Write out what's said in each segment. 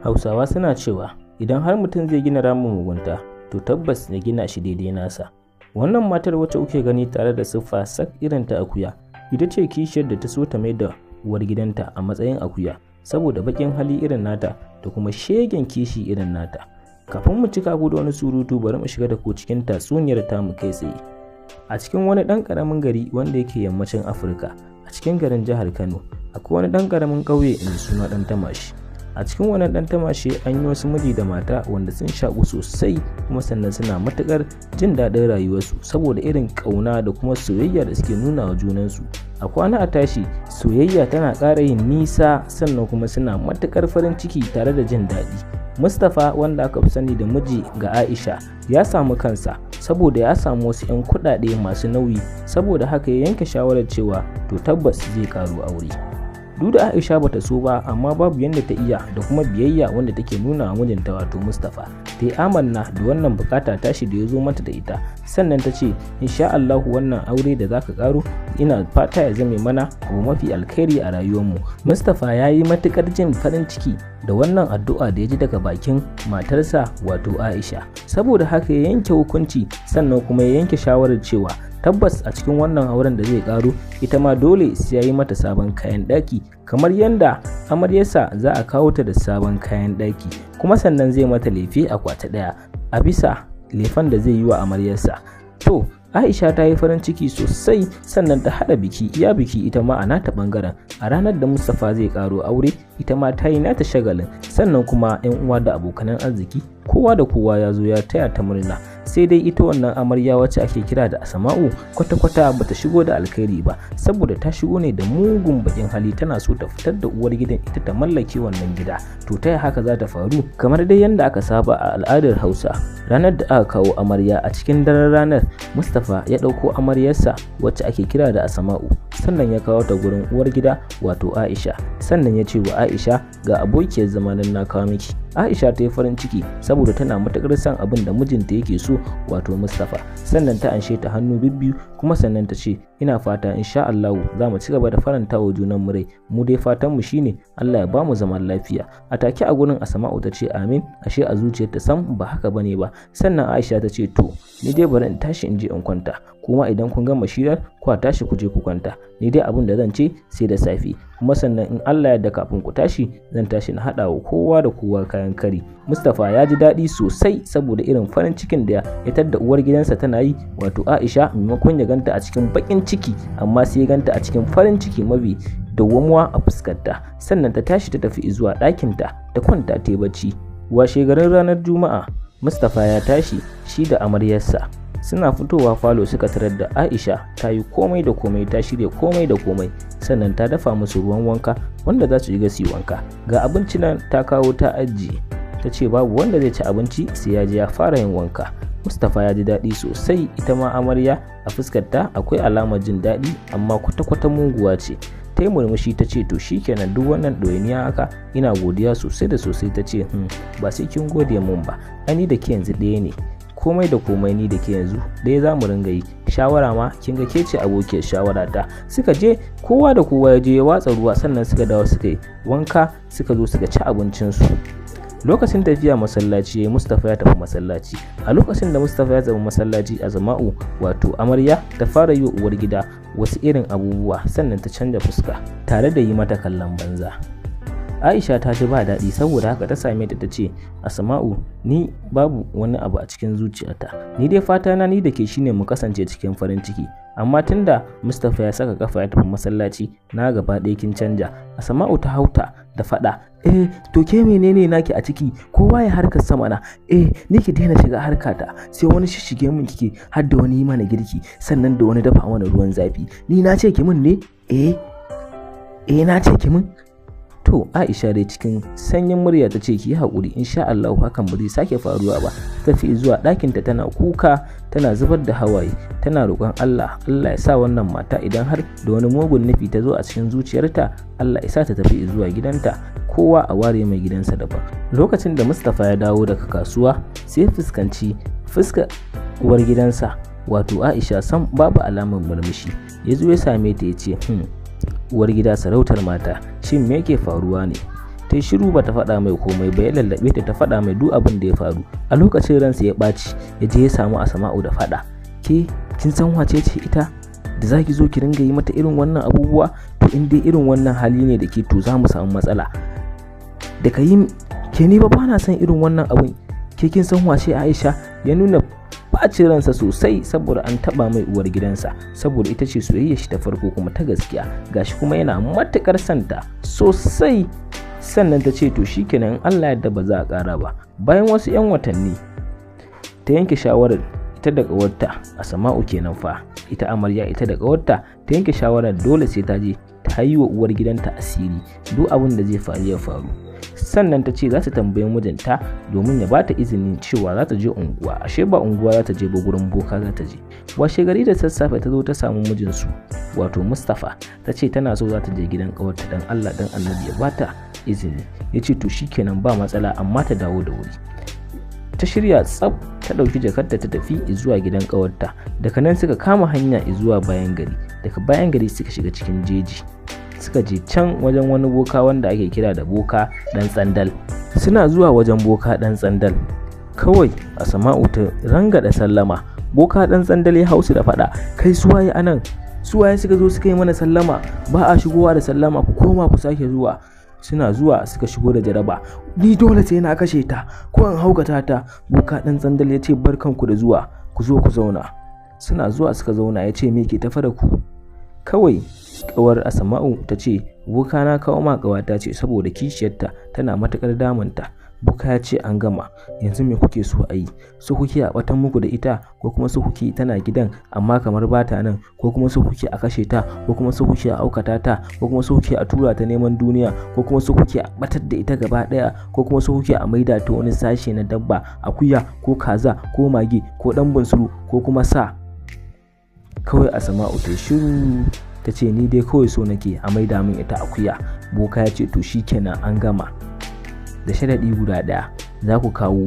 Hausawa suna cewa idan har mutum zai gina ramin mugunta, to tabbas ya gina shi daidai nasa. Wannan matar wacce kuke gani tare da siffa sak irin ta akuya, ita ce kishiyar da ta so ta mai da uwar gidanta a matsayin akuya saboda baƙin hali irin nata da kuma shegen kishi irin nata. Kafin mu cika ku da wani surutu, bari mu shiga da ku cikin tatsuniyar tamu kai tsaye. A cikin wani ɗan ƙaramin gari wanda yake yammacin Afirka, a cikin garin jihar Kano, akwai wani ɗan ƙaramin ƙauye mai suna Ɗan Tamashi. A cikin wannan Ɗan Tamashi an yi wasu miji da mata wanda sun shaƙu sosai, kuma sannan suna matuƙar jin daɗin rayuwarsu saboda irin ƙauna da kuma soyayya da suke nuna wa junansu. A kwana a tashi, soyayya tana ƙara yin nisa, sannan kuma suna matuƙar farin ciki tare da jin daɗi. Mustapha, wanda aka fi sani da miji ga Aisha, ya samu kansa saboda ya samu wasu 'yan kuɗaɗe masu nauyi, saboda haka ya yanke shawarar cewa to tabbas zai ƙaro aure. Duk da Aisha bata so ba, amma babu yadda ta iya da kuma biyayya wanda take nuna wa mijinta wato Mustapha. Ta yi amanna da wannan bukata tashi da ya zo mata da ita, sannan ta ce insha Allahu wannan aure da zaka karo ina fata ya zame mana abu mafi alkhairi a rayuwarmu. Mustapha ya yi matukar jin farin ciki da wannan addu'a da ya ji daga bakin matarsa wato Aisha. Saboda haka ya yanke hukunci, sannan kuma ya yanke shawarar cewa tabbas a cikin wannan auren da zai karo ita ma dole sai ya yi mata sabon kayan ɗaki kamar yadda amaryarsa za a kawo ta da sabon kayan ɗaki, kuma sannan zai mata lefe akwati ɗaya a bisa lefen da zai yi wa amaryarsa. To Aisha ta yi farin ciki sosai, sannan ta haɗa biki iya biki ita ma a nata ɓangaren. A ranar da Mustapha zai ƙaro aure, ita ma ta yi nata shagalin, sannan kuma 'yan uwa da abokanan arziki kowa da kowa ya zo ya taya ta murna. Sai dai ita wannan amarya wacce ake kira da Asma'u kwata-kwata bata shigo da alkhairi ba, saboda ta shigo ne da mugun bakin hali, tana so ta fitar da uwar gidan ita ta mallake wannan gida. To ta haka za ta faru? Kamar dai yadda aka saba a al'adar Hausa, ranar da aka kawo amarya a cikin daren ranar, Mustapha ya ɗauko amaryarsa wacce ake kira da Asma'u, sannan ya kawo ta gurin uwar gida wato Aisha, sannan ya ce wa Aisha ga abokiyar zamanin na kawo miki. Aisha ta yi farin ciki saboda tana matuƙar son abin da mijinta yake so wato Mustapha, sannan ta anshe ta hannu bibbiyu, kuma sannan ta ce ina fata insha Allahu za mu ci gaba da faranta wa junan mu rai, mu dai fatan mu shine Allah ya bamu zaman lafiya. A take a gurin Asma'u ta ce amin, ashe a zuciyarta sam ba haka bane ba. Sannan Aisha ta ce to ni dai bari in tashi in je in kwanta, kuma idan kun gama shirar ku tashi ku je ku kwanta, ni dai abin da zan ce sai da safe, kuma sannan in Allah ya yarda kafin ku tashi zan tashi na haɗa wa kowa da kowa kayan kari. Mustapha ya ji daɗi sosai saboda irin farin cikin da ya tadda uwar gidansa tana yi wato Aisha, maimakon ya ganta a cikin baƙin ciki amma sai ya ganta a cikin farin ciki mafi dawwamuwa a fuskarta. Sannan ta tashi ta tafi zuwa ɗakinta ta kwanta ta yi bacci. Washe garin ranar Juma'a, Mustapha ya tashi shi da amaryarsa. Suna fitowa falo suka tarar da Aisha ta yi komai da komai, ta shirya komai da komai, sannan ta dafa musu ruwan wanka wanda za su shiga su yi wanka. Ga abinci nan ta kawo ta ajiye, ta ce babu wanda zai ci abinci sai ya je ya fara yin wanka. Mustapha ya ji daɗi sosai, ita ma amarya a fuskarta akwai alamar jin daɗi, amma kwata-kwata muguwa ce. Ta yi murmushi ta ce to shikenan duk wannan ɗoyiniya haka ina godiya sosai da sosai. Ta ce ba sai kin gode mun ba, ani da ke yanzu ɗaya ne, komai da komai ni da ke yanzu ɗaya za mu ringa yi, shawara ma kin ga ke ce abokiyar shawara ta. Suka je kowa da kowa ya je ya watsa ruwa, sannan suka dawo suka yi wanka, suka zo suka ci abincinsu. Lokacin tafiya masallaci Mustapha ya tafi masallaci. A lokacin da Mustapha ya tafi masallaci, Asma'u wato amarya ta fara yi wa uwar gida wasu irin abubuwa, sannan ta canza fuska tare da yi mata kallon banza. Aisha ta ji ba daɗi, saboda haka ta same ta ta ce Asma'u ni babu wani abu a cikin zuciyata, ni dai fata na ni da ke shine mu kasance cikin farin ciki, amma tunda Mustapha ya saka kafa ya tafi masallaci na gaba ɗaya kin canja. Asma'u ta hauta da faɗa, eh to ke menene naki a ciki, kowa ya harkar sama na, eh ni ki daina shiga harkata, sai wani shishige min kike har da wani yi mana girki, sannan da wani dafa mana ruwan zafi, ni na ce ki min ne, eh eh na ce ki min. To Aisha dai cikin sanyin murya ta ce ki yi haƙuri, insha Allah hakan ba zai sake faruwa ba. Tafi zuwa ɗakinta tana kuka, tana zubar da hawaye, tana roƙon Allah, Allah ya sa wannan mata idan har da wani mugun nufi ta zo a cikin zuciyarta, Allah ya sa ta tafi zuwa gidanta, kowa a ware mai gidansa daban. Lokacin da Mustapha ya dawo daga kasuwa, sai ya fuskanci fuskar uwar gidansa wato Aisha sam babu alamar murmushi. Ya zo ya same ta ya ce uwar gida sarautar mata, shin me yake faruwa ne? Ta yi shiru ba ta faɗa mai komai ba, ya lallaɓe ta ta faɗa mai duk abin da ya faru. A lokacin ransa ya ɓaci, ya je ya samu Asma'u da faɗa. Ke kin san wace ce ita da zaki zo ki ringa yi mata irin wannan abubuwa? To in dai irin wannan hali ne da ke, to za mu samu matsala. Da ka yi ke ni ba na son irin wannan abun. Ke kin san wace Aisha? Ya nuna ɓacin ransa sosai saboda an taɓa mai uwar gidansa, saboda ita ce soyayya shi ta farko kuma ta gaskiya, gashi kuma yana matuƙar santa sosai. Sannan ta ce to shikenan, Allah yadda ba za a ƙara ba. Bayan wasu 'yan watanni ta yanke shawarar ita da ƙawarta Asma'u kenan fa, ita amarya, ita da ƙawarta ta yanke shawarar dole sai ta je ta yi wa uwar gidanta asiri, duk abin da zai faru ya faru. Sannan ta ce za ta tambayi mijinta domin ya bata izinin cewa za ta je unguwa. Ashe ba unguwa za ta je ba, gurin boka za ta je. Washe gari da sassafe ta zo ta samu mijinsu wato Mustapha, ta ce tana so za ta je gidan ƙawarta, dan Allah dan Annabi ya bata izini. Ya ce to shikenan ba matsala, amma ta dawo da wuri. Ta shirya tsaf, ta ɗauki jakarta ta tafi zuwa gidan ƙawarta. Daga nan suka kama hanya zuwa bayan gari. Daga bayan gari suka shiga cikin jeji, suka je can wajen wani boka wanda ake kira da Boka Dan Tsandal. Suna zuwa wajen Boka Dan Tsandal, kawai Asma'u ta rangada sallama. Boka Dan Tsandal ya hausu da faɗa, kai suwaye anan? Suwaye suka zo suka yi mana sallama? Ba a shigowa da sallama, ku koma ku sake zuwa. Suna zuwa suka shigo da jaraba. Ni dole sai na kashe ta ko in haukata ta. Boka Dan Tsandal ya ce barkanku da zuwa, ku zo ku zauna. Suna zuwa suka zauna, ya ce me ke tafa da ku? Kawai kawar Asma'u ta ce boka na kawo ma kawata ce saboda kishiyarta tana matukar damunta. Boka ya ce an gama, yanzu me kuke so a yi? So kuke a batan muku da ita, ko kuma so kuke tana gidan amma kamar bata nan, ko kuma so kuke a kashe ta, ko kuma so kuke a aukata ta, ko kuma so kuke a tura ta neman duniya, ko kuma so kuke a batar da ita gaba daya, ko kuma so kuke a maida ta wani sashe na dabba, akuya ko kaza ko mage ko dan bunsuru ko kuma sa? Kawai Asma'u ta shiru, ta ce ni dai kawai so nake a maida min ita akuya. Boka ya ce to shikenan an gama, da sharaɗi guda ɗaya, za ku kawo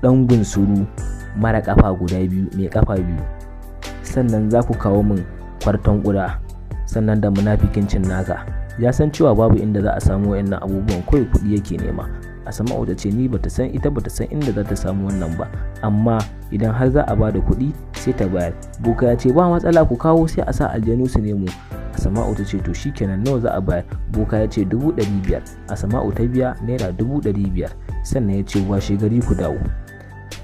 ɗan bunsuru mara ƙafa guda biyu, mai ƙafa biyu, sannan za ku kawo min kwarton ƙuda, sannan da munafikin naka. Ya san cewa babu inda za a samu wayannan abubuwan, kawai kuɗi yake nema. Asma'u ta ce ni bata san ita bata san inda za ta samu wannan ba, amma idan har za a bada kuɗi sai ta bayar. Boka ya ce ba matsala, ku kawo sai a sa aljanu su nemo. Asma'u ta ce to shikenan, nawa za a bayar? Boka ya ce 500,000. Asma'u ta biya naira 500,000. Sannan ya ce washe gari ku dawo.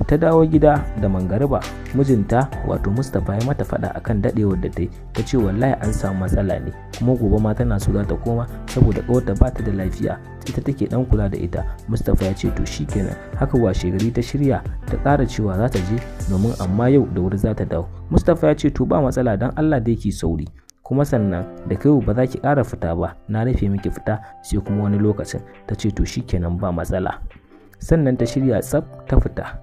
Ta dawo gida da mangariba, mijinta wato Mustapha ya mata faɗa akan dadewar da ta yi. Ta ce wallahi an samu matsala ne, kuma gobe ma tana so za ta koma saboda ƙawarta ba ta da lafiya, ita take dan kula da ita. Mustapha ya ce to shikenan. Haka washe gari ta shirya ta ƙara cewa za ta je domin amma yau da wuri za ta dawo. Mustapha ya ce to ba matsala, dan Allah dai ki sauri, kuma sannan da kai ba za ki ƙara fita ba, na rufe miki fita sai kuma wani lokacin. Ta ce to shikenan ba matsala. Sannan ta shirya tsaf ta fita.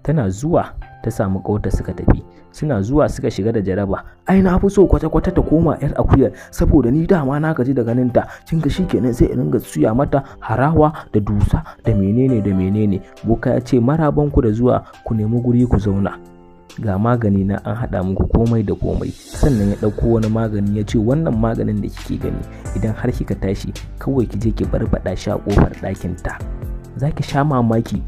Tana zuwa ta samu ƙawarta suka tafi. Suna zuwa suka shiga da jaraba. Ai na fi so kwata-kwata ta koma yar akuyar, saboda ni dama na gaji da ganin ta. Kin ga shikenan sai in ringa suya mata harawa da dusa da menene da menene. Boka ya ce maraban ku da zuwa, ku nemi guri ku zauna, ga magani na an haɗa muku komai da komai. Sannan ya ɗauko wani magani ya ce wannan maganin da kike gani, idan har kika tashi kawai ki je ki barbaɗa shi a ƙofar ɗakin ta, za ki sha mamaki,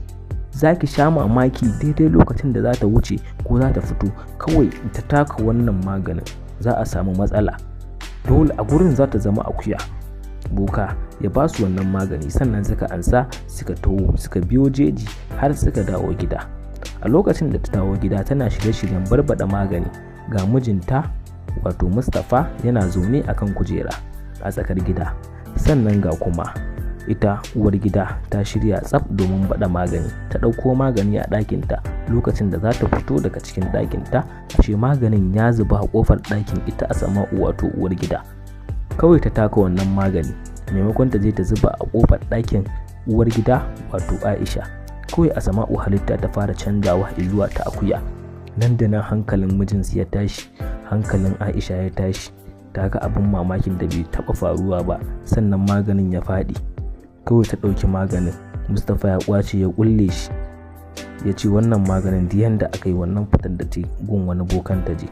za ki sha mamaki daidai lokacin da za ta wuce ko za ta fito, kawai ta taka wannan maganin za a samu matsala, dole a gurin za ta zama akuya. Boka ya ba su wannan magani, sannan suka ansa suka taho suka biyo jeji har suka dawo gida. A lokacin da ta dawo gida tana shirye-shiryen barbaɗa magani, ga mijinta wato Mustapha yana zaune akan kujera a tsakar gida, sannan ga kuma ita uwar gida ta shirya tsaf domin baɗa magani. Ta ɗauko magani a ɗakinta, lokacin da za ta fito daga cikin ɗakinta ashe maganin ya zuba a ƙofar ɗakin ita Asma'u wato uwar gida. Kawai ta taka wannan magani, maimakon ta je ta zuba a ƙofar ɗakin uwar gida wato Aisha, kawai Asma'u halitta ta fara canjawa zuwa ta akuya. Nan da nan hankalin mijinsu ya tashi, hankalin Aisha ya tashi, ta ga abin mamakin da bai taɓa faruwa ba. Sannan maganin ya faɗi, kawai ta ɗauki maganin. Mustapha ya ƙwace ya ƙulle shi, ya ce wannan maganin duk yanda aka yi wannan fitar da ta gun wani bokan ta je,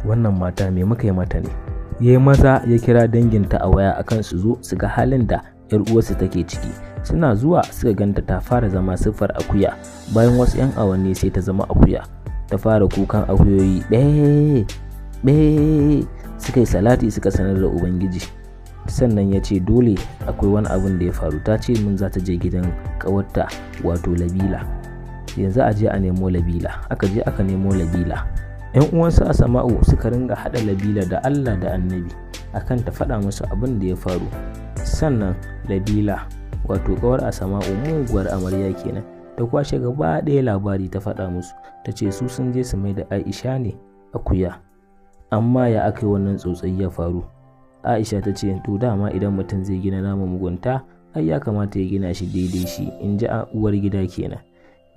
wannan mata me muka yi mata ne? Ya yi maza ya kira danginta a waya akan su zo su ga halin da yar uwarsu take ciki. Suna zuwa suka ganta ta fara zama siffar akuya. Bayan wasu 'yan awanni sai ta zama akuya, ta fara kukan akuyoyi ɓee ɓee. Suka yi salati suka sanar da Ubangiji. Sannan ya ce dole akwai wani abin da ya faru, ta ce min za ta je gidan ƙawarta wato Labila, yanzu a je a nemo Labila. Aka je aka nemo Labila. 'Yan uwansu Asama'u suka ringa haɗa Labila da Allah da Annabi akan ta faɗa musu abin da ya faru. Sannan Labila, wato ƙawar Asama'u, muguwar amarya kenan, ta kwashe gaba ɗaya labari ta faɗa musu. Ta ce su sun je su mai da Aisha ne akuya, amma ya aka yi wannan tsotsayi ya faru? Aisha ta ce to dama idan mutum zai gina naman mugunta ai ya kamata ya gina shi daidai shi, in ji uwar gida kenan.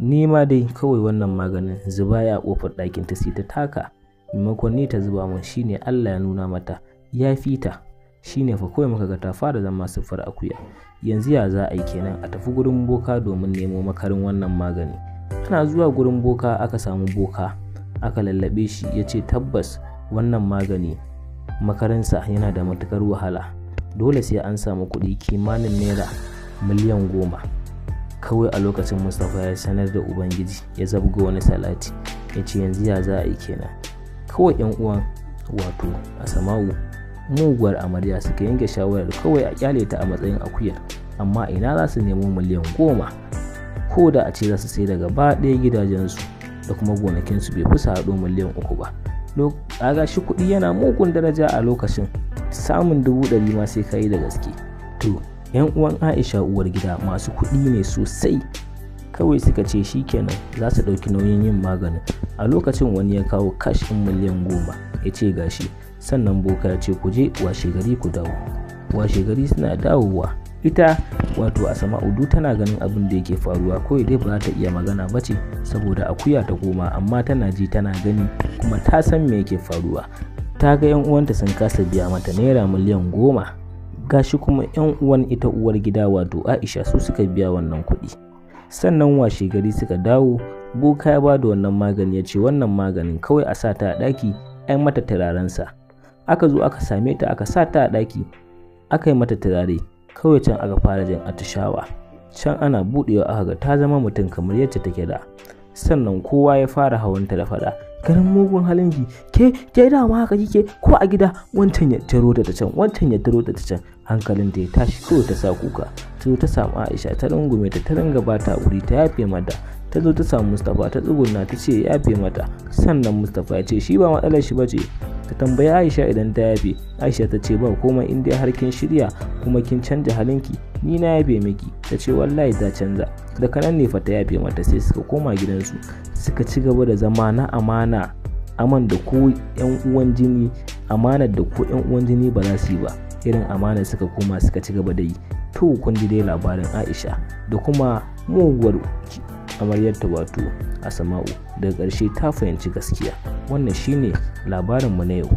Ni ma dai kawai wannan maganin zuba ya kofar ɗakin ta sai ta taka, maimakon ni ta zuba mun, shine Allah ya nuna mata ya fita, shine fa kawai muka ga ta fara zama siffar akuya. Yanzu ya za a yi kenan? A tafi gurin boka domin nemo makarin wannan magani. Ana zuwa gurin boka, aka samu boka, aka lallabe shi, ya ce tabbas wannan magani makarinsa yana da matukar wahala, dole sai an samu kuɗi kimanin naira 10,000,000. Kawai a lokacin Mustapha ya sanar da Ubangiji, ya zabga wani salati, ya ce yanzu ya za a yi kenan? Kawai 'yan uwan wato Asama'u muguwar amarya suka yanke shawarar kawai a kyale ta a matsayin akuyar, amma ina za su nemo 10,000,000? Ko da a ce za su sai da gaba ɗaya gidajensu da kuma gonakinsu bai fi su haɗo 3,000,000 ba. A ga shi kuɗi yana mugun daraja a lokacin, samun 100,000 ma sai ka yi da gaske. To 'yan uwan Aisha uwar gida masu kuɗi ne sosai, kawai suka ce shikenan za su ɗauki nauyin yin maganin. A lokacin wani ya kawo kash ɗin 10,000,000 ya ce gashi. Sannan boka ya ce ku je washe gari ku dawo. Washe gari suna dawowa, ita wato Asama'u duk tana ganin abin da yake faruwa, kawai dai ba za ta iya magana ba ce saboda akuya ta koma, amma tana ji tana gani kuma ta san me yake faruwa. Ta ga 'yan uwanta sun kasa biya mata naira 10,000,000, gashi kuma 'yan uwan ita uwar gida wato Aisha su suka biya wannan kuɗi. Sannan washe gari suka dawo, boka ya ba da wannan magani, ya ce wannan maganin kawai a sa ta a ɗaki ai mata turarensa. Aka zo aka same ta, aka sa ta a ɗaki aka yi mata turare. Kawai can aka fara jin atishawa, can ana buɗewa aka ga ta zama mutum kamar yadda take da. Sannan kowa ya fara hawanta da faɗa, ganin mugun halinki, ke dama haka kike ko a gida? Wancan ya taro ta can, wancan ya taro ta can. Hankalinta ya tashi, kawai ta sa kuka. Ta zo ta samu Aisha, ta rungume ta, ta ringa ba ta wuri ta yafe mata. Ta zo ta samu Mustapha, ta tsuguna ta ce ya yafe mata. Sannan Mustapha ya ce shi ba matsalar shi ba ce, ta tambayi Aisha idan ta yafe. Aisha ta ce ba komai, in dai har kin shirya kuma kin canja halinki ni na yafe miki. Ta ce wallahi ta canza. Daga nan ne fa ta yafe mata, sai suka koma gidansu suka ci gaba da zama na amana, aman da ko 'yan uwan jini, amanar da ko 'yan uwan jini ba za su yi ba, irin amanar suka koma suka ci gaba da yi. To kun ji dai labarin Aisha da kuma muguwar amaryarta wato Asama'u. Daga ƙarshe ta fahimci gaskiya. Wannan shine labarinmu na yau.